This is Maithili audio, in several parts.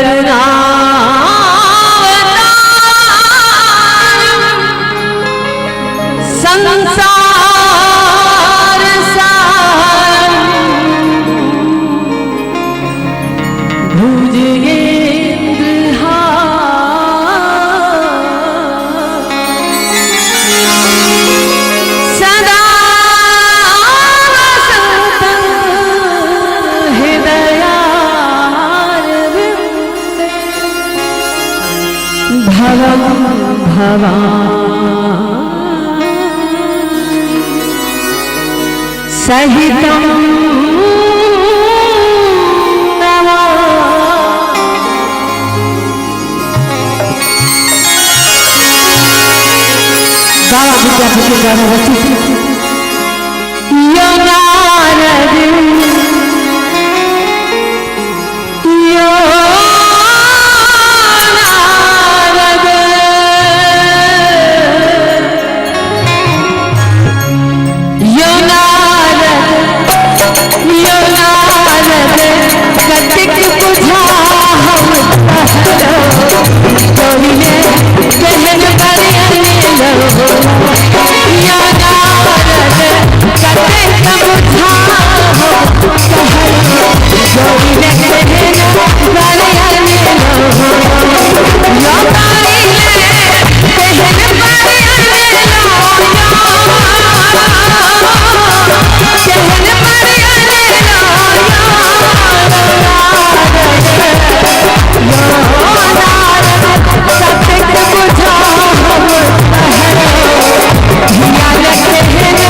करुणावतारं संसार सारं भुजगेन्द्रहारं सदा वसन्तं हृदयारविन्दे भवं भवानी सहितं नमामि। बाबा विद्यापति द्वारा रचित यो नारद, यो नारद, यो नारद, यो नारद, कतिक बुझा हम कहलो, कोइले केहन बर अनेलो। यो नारद, कतिक बुझा हम कहलो, कोइले केहन बर अनेलो। यो कोइले केहन बर अनेलो, केहन बर अनेलो। यो नारद, कतिक बुझा हम कहलो, हियाल केहन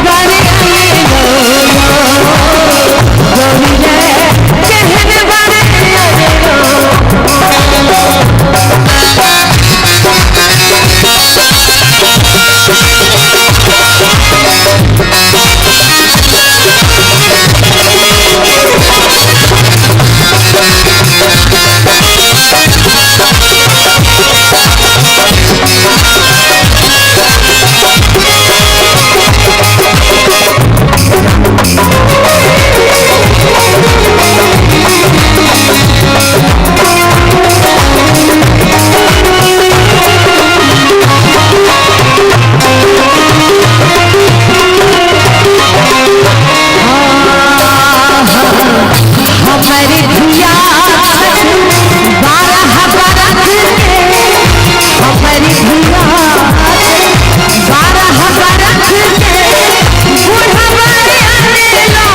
बर अनेलो। गोविले केहन बर अनेलो। हमर धिया 12 बरख के, हमर धिया 12 बरख के, बुढ़वा अनेलो,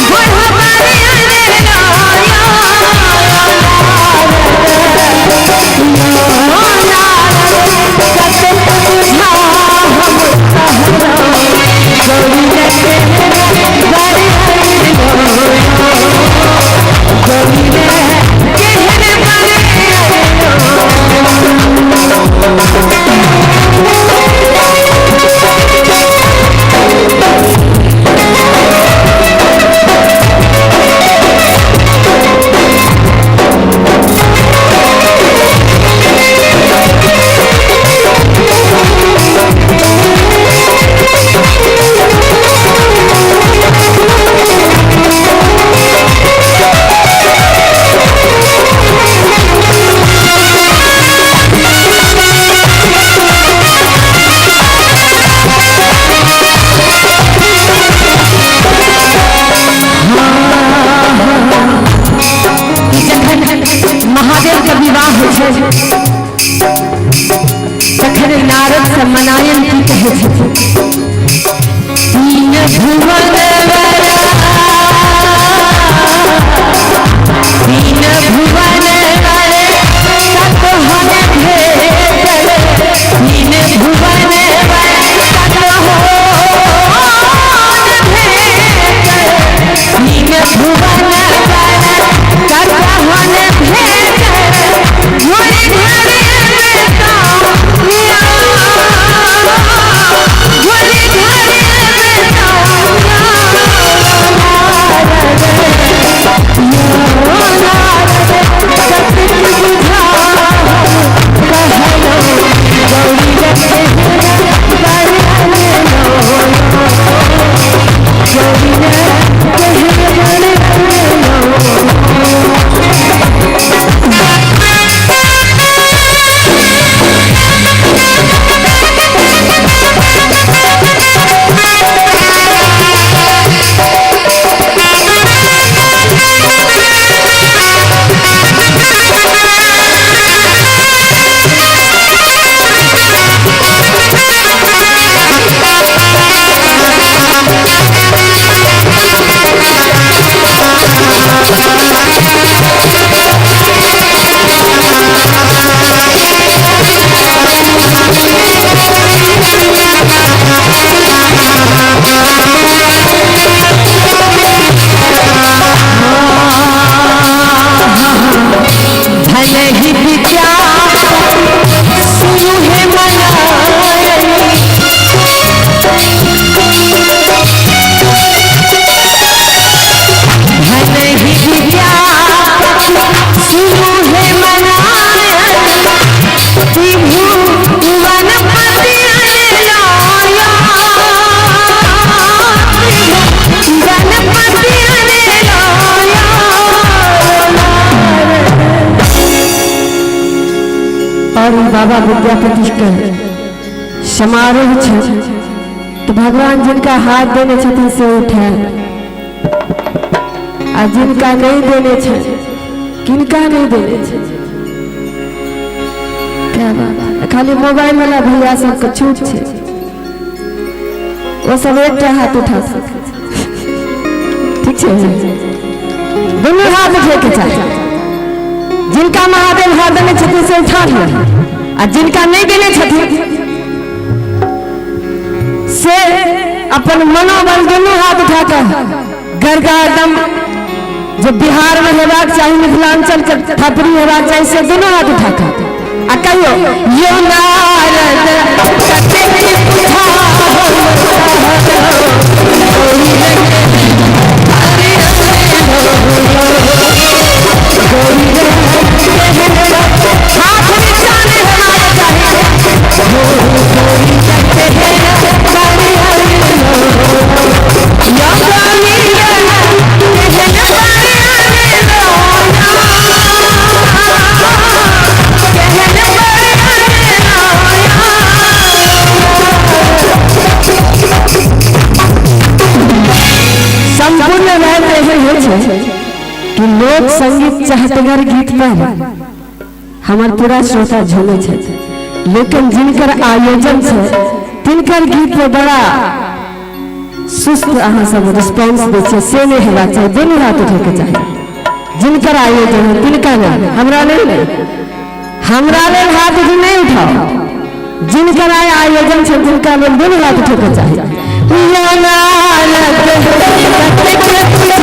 बुढ़वा अनेलो। यो नारद, कतेक बुझा हम कहलो, गौरी केहन बर अनेलो। गौरी केहन बर जखन महादेव के विवाह होइ छै तखन नारद से मनायन की कहै छथिन, तीन भुवन वर, तीन भुवन वर कतहन भेटल, तीन भुवन वर कतहन भेटल, तीन भुवन वर कतहन भेटल, घुरि घुरि घुरि घुरि। बाबा विद्यापति के समारोह छै तऽ भगवान जिनका हाथ देने छथिन से उठायल आ जिनका नहि देने छै किनका नहि देने छै क्या बात। खाली मोबाइल वाला भैया सबके छूट छै, ओ सब एकटा हाथ उठा सकै छै। ठीक छै, दुनू हाथ उठेके चाही। जिनका महादेव हाथ देने छथिन से उठा लिअ आ जिनका नहि देने छथिन से अपन मनोबल दुनू हाथ उठा कऽ गरगा एकदम जे बिहार में हेबाक चाही, मिथिलांचल के थपड़ी हेबाक चाही, से दुनू हाथ उठा कऽ आ कहियो यो नारद कतेक हाथ नीचा नहि हेबाक चाही। सम्पूर्ण राति एहन होइ छै कि लोक संगीत चहटगर गीत पर हमर पूरा श्रोता झूमै छथि, लेकिन जिनकर आयोजन छै तिनकर गीत पर बड़ा सुस्त अहाँ सब रिस्पॉन्स दै छियै, से नहि हेबाक चाही। दुनू हाथ उठैके चाही। जिनकर आयोजन है तिनका नहि, हमरा नहि, नहि हमरा लेल हाथ उठे नहि उठाओ। जिनकर आइ आयोजन छै तिनका लेल दुनू हाथ उठैके चाही। यो नारद कतेक